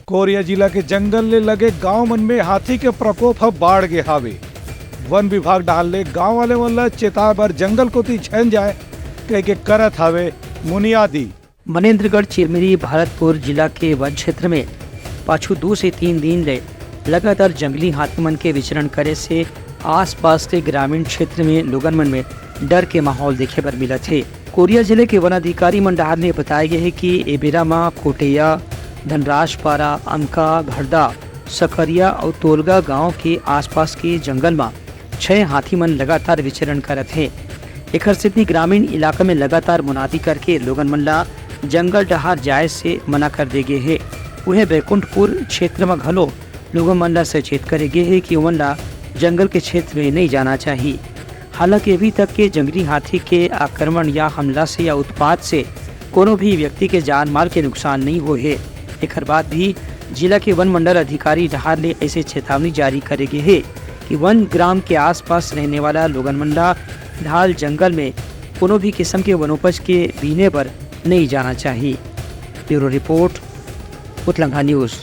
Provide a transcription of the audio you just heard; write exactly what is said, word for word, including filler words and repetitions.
कोरिया जिला के जंगल ले लगे गांव मन में हाथी के प्रकोप ह बाढ़ गे हावे। वन विभाग डहार ले गांव वाले मन ल चेताए बर जंगल कोति झन जाए कहिके करत हावे मुनियादी। मनेन्द्रगढ़, चिरमिरी, भरतपुर जिला के वन क्षेत्र में पाछू दू से तीन दिन ले लगातार जंगली हाथी मन के विचरण करे से आसपास के ग्रामीण क्षेत्र में लोगन मन में डर के माहौल देखे बर मिलत हे। कोरिया जिले के वन अधिकारी मन डहार ले बताए गे हे कि ए बेरा म कोटेया, धनराजपारा, अमका, घड़दा, सकरिया अउ तोलगा गांव के आसपास के जंगल म छह हाथी मन लगातार विचरण करत हे। एखर सेती ग्रामीण इलाका में लगातार मुनादी करके लोगन मन ला जंगल डहार जाए से मना कर दे गे हे। उहे बैकुंठपुर क्षेत्र म घलो लोगन मन ला सचेत करे गे हे कि ओमन ला जंगल के क्षेत्र में नहीं जाना चाही। हालांकि अभी तक के जंगली हाथी के आक्रमण या हमला से या उत्पात से कोनो भी व्यक्ति के जान माल के नुकसान नहीं होए हे। एखर बाद भी जिला के वन मंडल अधिकारी डहार ले ऐसे चेतावनी जारी करे गे हे कि वन ग्राम के आसपास रहने वाला लोगन मन ला ढाल जंगल में कोनो भी किस्म के वनोपज के बीने बर नहीं जाना चाही। Bureau report, Utlangha news.